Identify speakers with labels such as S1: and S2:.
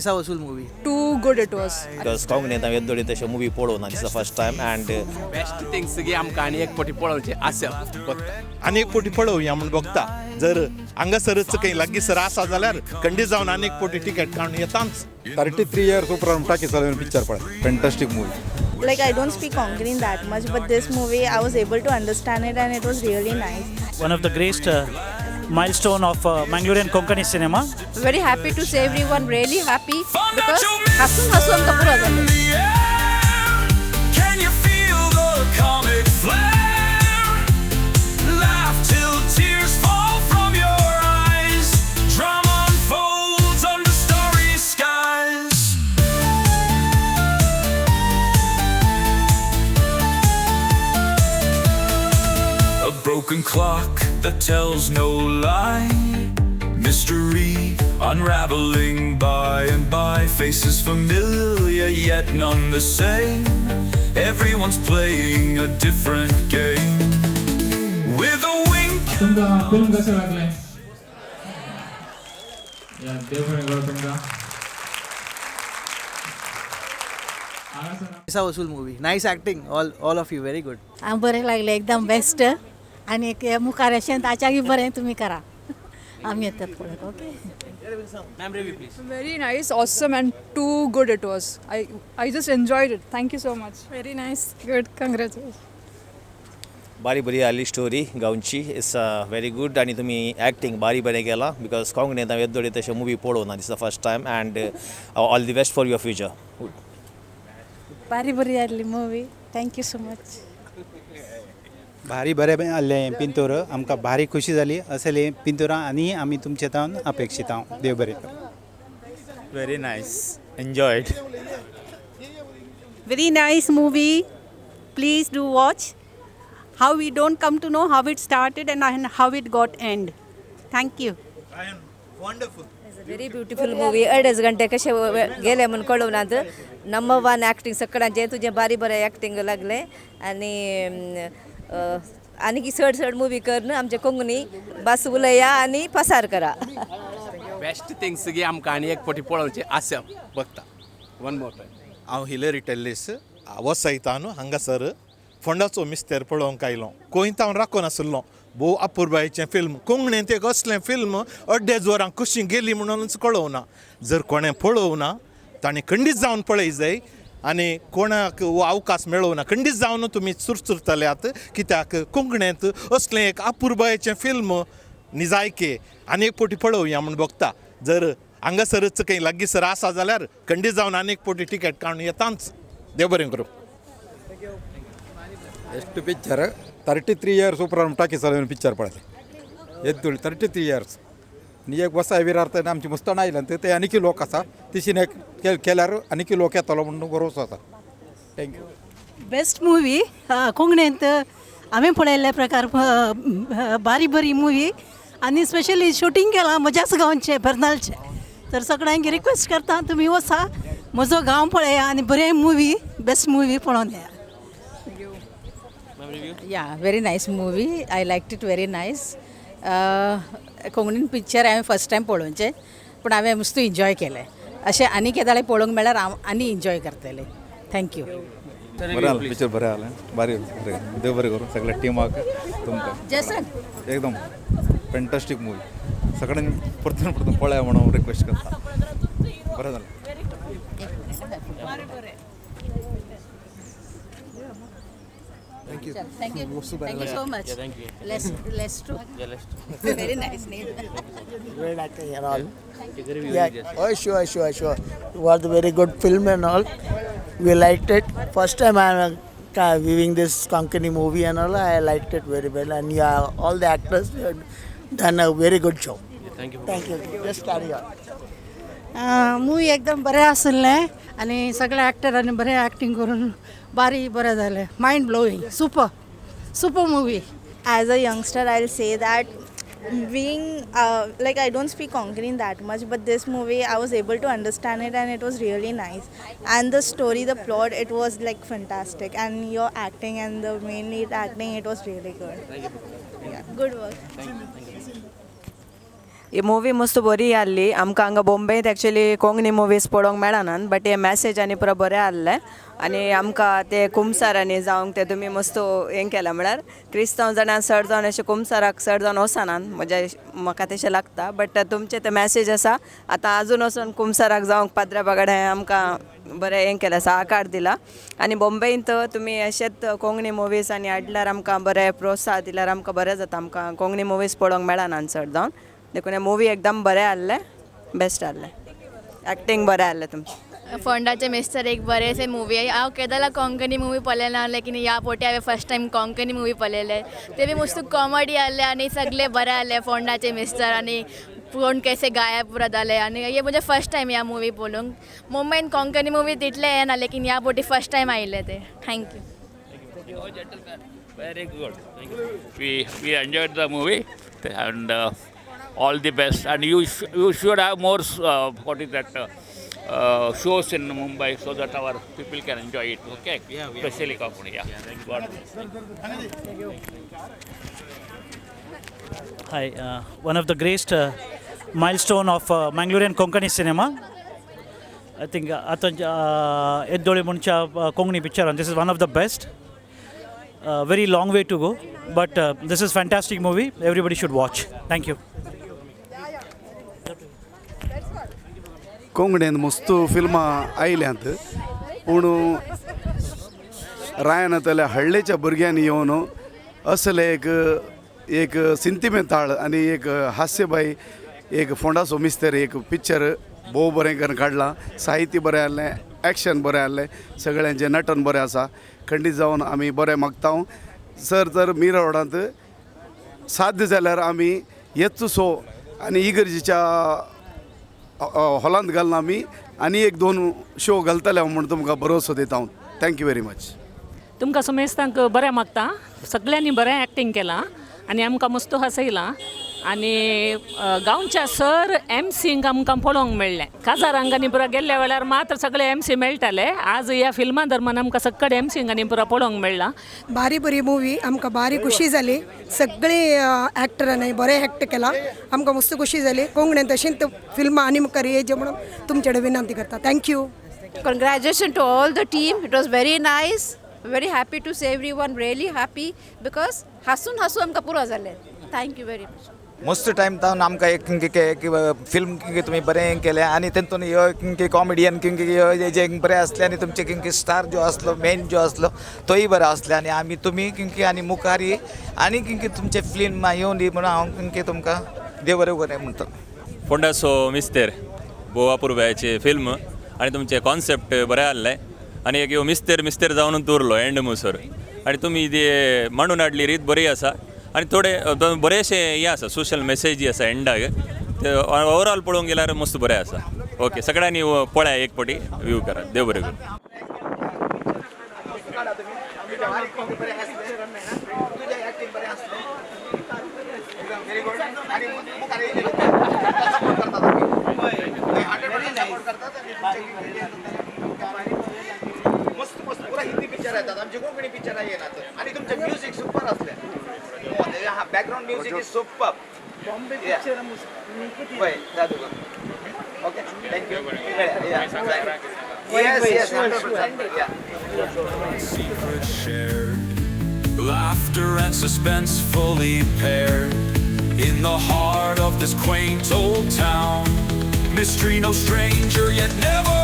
S1: Paisa Vasool movie.
S2: Too good it was.
S3: Because कोंकणींत हांवें येद्दोळी तशें movie पळोवना. This the first time and
S4: best things की आमकां आनी एक फावटी पळोवचें आसा बघता.
S5: आनी एक फावटी पळोवया म्हूण बघता. जर हांगासरच खंय लागींसर आसा जाल्यार खंडीत जावन आनी एक फावटी टिकेट काडून येताच.
S6: 33 इयर्स उपरांत टाकी चालून पिक्चर पळय. Fantastic movie.
S7: Like, I don't speak Konkani that much, but this movie I was able to understand it and it was really nice.
S8: One of the greatest milestone of Mangalorean Konkani cinema.
S9: Very happy to see everyone, really happy because हसून हसून आमकां पुरो जालें.
S10: Can you feel the comic flair? Laugh till tears fall from your eyes. Drama unfolds under starry skies. A broken clock that tells no lie. Mystery unraveling by and by. Faces familiar yet none the same. Everyone's playing a different game. With a wink.
S11: तुमकां film कशें लागलें? या, देव बरें करूं तुमकां. हांगासर
S1: Paisa Vasool movie. Nice acting, all of you, very good.
S12: बरें लागलें, एकदम बेस्ट. आनी एक मुखार अशें ताच्याकय बरें तुमी करा. आमी येतात पळोवंक. Okay.
S4: Ma'am, review please.
S2: Very nice, awesome and too good it was. I just enjoyed it. Thank you so much.
S9: Very nice, good, congratulation.
S3: बारी बरी आसली स्टोरी गांवची. It's very good आनी तुमी एक्टींग बारी बरें केलां because कोंकणींत हांवें येद्दोळी तशें movie पळोवना. This the first time and all the best for your future.
S12: बारी बरी आसली movie. Thank you so much.
S13: भारी बरें आहलें पिंतोर. आमकां भारी खुशी जाली. असले पिंतोरां आनी आमी तुमचे तावन अपेक्षीत हांव. देव बरें करूं.
S14: Very nice, enjoyed.
S15: Very nice movie. Please do watch. How we don't come to know how it started and how it got end. Thank you.
S5: Wonderful.
S9: Very beautiful movie. अडेच घंटे कशे गेले म्हूण कळूनात. नंबर वन एक्टिंग सगळ्यांचें. तुजें बारी बरें acting लागलें आनी आनी चड चड मुवी करून आमचे कोंकणी बस उलया आनी पसार करा.
S4: बेस्ट थिंग्स की आमकां आनी एक फावटी पळोवचें आसा बघता. One more time.
S5: हांव हिलरी टेल्लीस वसयता न्हू हांगासर फोंडाचो मिस्तेर पळोवंक आयलो. गोंयत हांव राखून आशिल्लो. भोव अपुरबायेचें फिल्म. कोंकणींत एक असलें फिल्म अड्डेच वरां कशी गेली म्हणूनच कळोवना. जर कोणें पळोवना ताणें खंडीत जावन पळय जाय आनी कोणाक हो अवकाश मेळोवना खंडीत जावन तुमी चुरचुरतल्यात कित्याक कोंकणींत असलें एक अपुरबायेचें फिल्म निजायके आनी एक फावटी पळोवया म्हूण बघता. जर हांगासरच खंय लागींसर आसा जाल्यार खंडीत जावन आनी एक फावटी टिकेट काडून येताच. देव बरें करूं.
S6: ಎಷ್ಟು ಪಿಕ್ಚರ್ 33 इयर्स उपरांत टाकी चालून पिक्चर पळयलें. येद्दोळी 33 इयर्स आनी एक वसाय विरार आमची मुस्ताण आयल्यान ते आनीकय लोक आसा तिशीन एक केल्यार आनीकय लोक येतलो म्हणून भरोसो आसा. Thank you.
S12: Best movie कोंकणींत हांवें पळयल्ले प्रकार. बारी बरी मुवी आनी स्पेशली शुटींग केलां म्हज्याच गांवचें, बेर्नालचें. तर सगळ्यांक रिक्वेस्ट करता, तुमी वचा, म्हजो गांव पळया आनी बरें मुवी, बेस्ट मुवी पळोवन येया.
S9: Yeah, very nice movie. I like it, very nice. कोंकणीन picture हांवें फर्स्ट टायम पळोवचें, पूण हांवें मस्त इन्जॉय केलें. अशें आनी केदाळे पळोवंक मेळ्ळ्यार हांव आनी इन्जॉय करतलें. Thank you.
S6: बरें आसलें पिक्चर, बरें आसलें, बारी बरें. देव बरें करूं सगळ्या टिमाक तुमकां.
S9: जसन.
S6: एकदम फॅन्टास्टीक मुवी. सगळ्यांनी परतून परतून पळया म्हणून रिक्वेस्ट करता. बरें जालें.
S1: Thank you.
S15: Thank you. Thank you so much.
S4: Yeah, thank you.
S15: Less too.
S4: Yeah, let's
S15: Very nice name.
S16: Great acting and all.
S4: Take a review.
S16: Yeah.
S4: Just.
S16: Oh, sure, sure, sure. It was a very good film and all. We liked it. First time I am viewing this Konkani movie and all. I liked it very well. And yeah, all the actors have done a very good job.
S4: Yeah, thank you.
S16: Thank you. Just carry on.
S12: Movie एकदम बरें आसलें आनी सगळ्या एक्टरांनी बरें acting करून बारी बरें जालें. Mind blowing, super super movie.
S7: As a youngster, I'll say that being like, I don't speak Konkani that much, but this movie I was able to understand it and it was really nice. And the story, the plot, it was like fantastic. And your acting and the main lead acting, it was really good.
S4: Thank you.
S7: Yeah, good work.
S4: Thank you. Thank you.
S17: He movie मस्त बरी आहली. आमकां हांगा बॉम्बेंत actually Konkani movies पळोवंक मेळनात, but हे message आनी पुरो बरें आहलें आनी आमकां ते कुमसारांनी जावंक ते तुमी मस्त हें केलां. म्हळ्यार क्रिस्तांव जाणां चड जावन अशें कुमसाराक चड जावन वचनात, म्हज्या म्हाका तशें लागता, बट तुमचें तें मॅसेज आसा आतां आजून वचून कुमसाराक जावंक पाद्रा बागाड आमकां बरें हें केलें आसा, आकार दिला. आनी बॉम्बेंत तुमी अशेंच कोंकणी मुवीज आनी हाडल्यार आमकां बरें प्रोत्साह दिल्यार आमकां बरें जाता. आमकां कोंकणी मुवीज पळोवंक मेळनात चड जावन, देखून हें मुवी एकदम बरें आहलें, बेस्ट आहलें, एक्टींग बरें आहलें तुमचें.
S18: फोंडाचे मिस्टर एक बरेंशें मुवी. हांव केदाला कोंकणी मुवी पळयना, लेकिन ह्या पोटी हांवें फर्स्ट टायम कोंकणी मुवी पळयले. ते बी मस्त कॉमेडी आहले आनी सगळे बरें आहले. फोंडाचे मिस्टर आनी कोण कशे गायब पुरो जाले आनी हे म्हणजे फर्स्ट टायम ह्या मुवी पळोवंक. मुंबयन कोंकणी मुवी तितले येना, लेकिन ह्या पोटी फर्स्ट टायम आयिल्ले ते. Thank you.
S19: Very good. We enjoyed the movie and all the best. And you should have more what is that shows in Mumbai so that our people can enjoy it. Okay, yeah, especially Konkani. Yeah. God bless.
S8: Hi, one of the greatest milestone of Mangalorean Konkani cinema. I think Eddoli Muncha Konkani picture, and this is one of the best. Very long way to go, but this is fantastic movie. Everybody should watch. Thank you.
S20: कोंकणीन मस्त फिल्मां आयल्यांत, पूण रायनांतल्या हळ्ळेच्या भुरग्यांनी येवन असले एक एक सिंतिमेंताळ आनी एक हास्यबाई एक फोंडाचो मिस्तेर एक पिक्चर भोव बरें करून काडलां. साहित्य बरें आहलें, एक्शन बरें आहलें, सगळ्यांचें नटन बरें आसा. खंडीत जावन आमी बरें मागता. सर तर मिरा रोडांत साध्य जाल्यार आमी येच सो आनी इगर्जेच्या हॉलांत घालना आमी आनी एक दोन शो घालतले म्हूण तुमकां भरोसो दिता हांव. Thank you very much.
S21: तुमकां समेस्तांक बरें मागता. सगळ्यांनी बरें एक्टींग केलां आनी आमकां मस्त हसयलां आनी गांवच्या सर एमसींक आमकां पळोवंक मेळ्ळें. काजारांक आनी पुरा गेल्ल्या वेळार मात्र सगळे एमसी मेळटाले. आज ह्या फिल्मा दरम्यान आमकां सगळे एमसींक आनी पुरा पळोवंक मेळ्ळां.
S22: भारी बरी मुवी, आमकां भारी खुशी जाली. सगळे एक्टरांनी बरें एक्ट केलां, आमकां मस्त खुशी जाली. कोंकणीन तशींच फिल्मां आनी मुखार येवचें म्हणून तुमचे कडेन विनंती करता. Thank you.
S23: Congratulations to all the team. It was very nice. Very happy to see everyone really happy because हसून हसून आमकां पुरो जालें. Thank you very much.
S24: मस्त टायम तावन आमकां एक फिल्म तुमी बरें केलें आनी तेतून ह्यो कॉमेडियन जे बरें आसले आनी तुमचे स्टार जो आसलो मेन जो आसलो तोय बरो आसले आनी आमी तुमी आनी मुखार आनी तुमचे फिल्म येवन दी म्हणून हांव तुमकां देव बरें करूं म्हणटा.
S25: फोंडाचो मिस्तेर भोव अपुरबायेचें फिल्म आनी तुमचें कॉन्सेप्ट बरें आहलें आनी एक ह्यो मिस्तेर मिस्तेर जावन उरलो एंड म्हणसर आनी तुमी ती मांडून हाडली रीत बरी आसा आनी थोडे बरेंशें हें आसा, सोशल मेसेजी आसा एंडाक. ते ओवरऑल पळोवंक गेल्यार मस्त बरें आसा. ओके, सगळ्यांनी पळया, एक फावटी व्यू करात. देव बरें करूं.
S24: मस्त मस्त पुरा हिंदी पिक्चर येतात, आमचे कोंकणी पिक्चरां येनात आनी तुमचें म्युजीक सुपर आसलें. Background music is super.
S1: Bombay picture.
S24: Okay, thank you. Yes, yes, 100%.
S10: Secret shared, laughter and suspense fully paired. In the heart of this quaint old town, mystery no stranger yet never